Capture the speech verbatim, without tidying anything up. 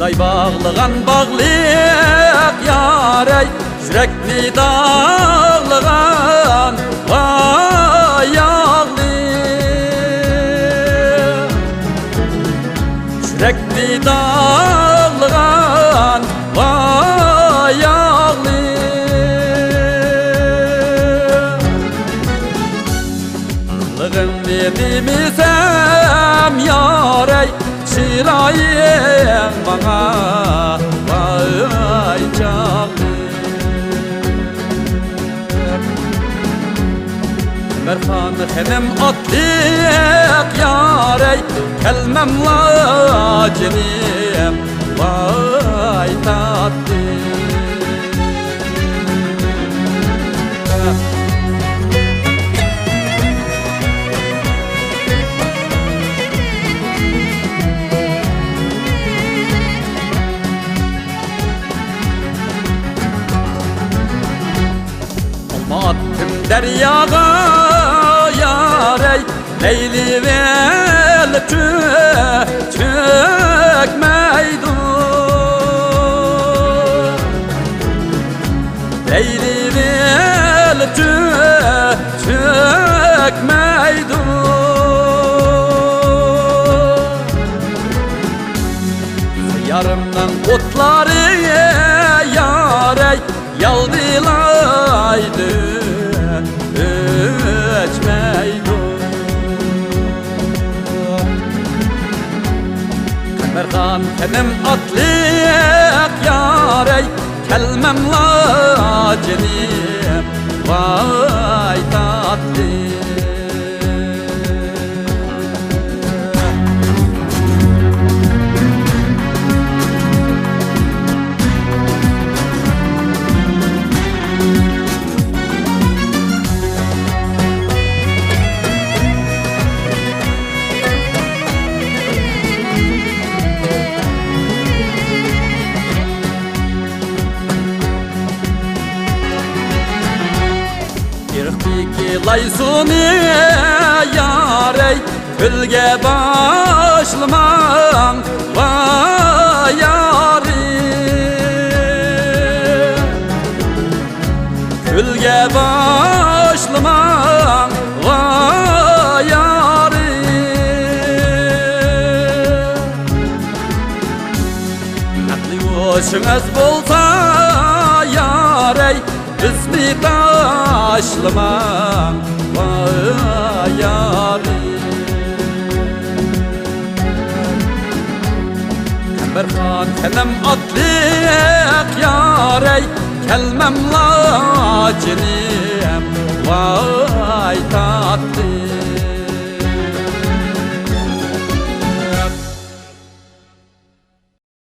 ئاي باغلىغان باغلىق يارەي، يۈرەكنى داغلىغان ۋاي ياغلىق. يۈرەكنى داغلىغان ۋاي ياغلىق. قىلغىننى دېمىسەم يارەي، چىرايىڭ ماڭا ۋاي چاغلىق. قەمبەرخان خېنىم ئاتلىق يارەي، كەلمەملا جېنىم ۋاي تاتلىق. ئالما ئاتتىم دەرياغا يارەي، لەيلى ۋىلى چۆ-، چۆكمەيدۇ. لەيلى ۋىلى چۆ-، چۆكمەيدۇ. يارىمنىڭ ئوتلىرى يارەي، يالدىلايدۇ، ئۆچمەيدۇ. قەمبەرخان خېنىم ئاتلىق يارەي، كەلمەملا جېنىم ۋاي تاتلىق. ئېرىقتىكى لايسۇنى يارەي، كۆلگە باشلىماڭ ۋاي يارىم. كۆلگە باشلىماڭ ۋاي يارىم. ئەقلى ھوشىڭىز بولسا يارەي، بىزنى تاشلىماڭ ۋاي يارىم. قەمبەرخان خېنىم ئاتلىق يارەي، كەلمەملا جېنىم ۋاي تاتلىق.